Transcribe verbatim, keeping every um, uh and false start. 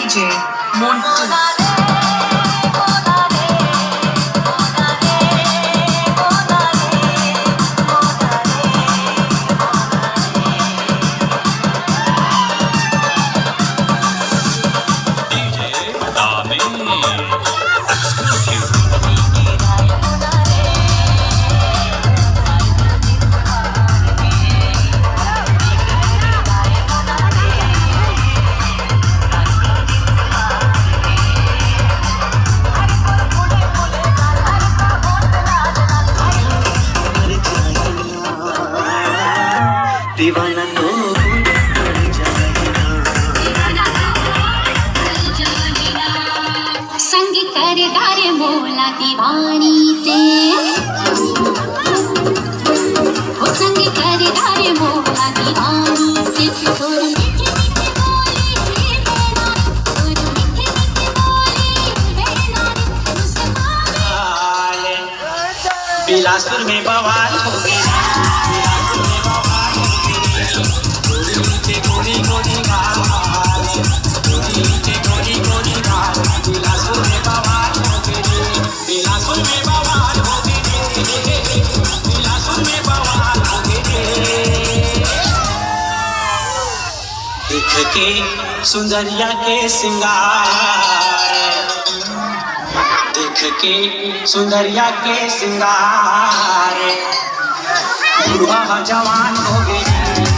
जे मोंटू। दीवाना तो संग कर डारे मोला दीवानी ते, ओ संग कर डारे मोला दीवानी ते। तोर मीठे मीठे बोली, ए तेरा, तोर मीठे मीठे बोली, ए तेरा, मुस्कान। बिलासपुर में बवाल हो गया। देख के सुंदरिया के सिंगार, देख के सुंदरिया के सिंगार, बुढ़वा ह जवान हो गे।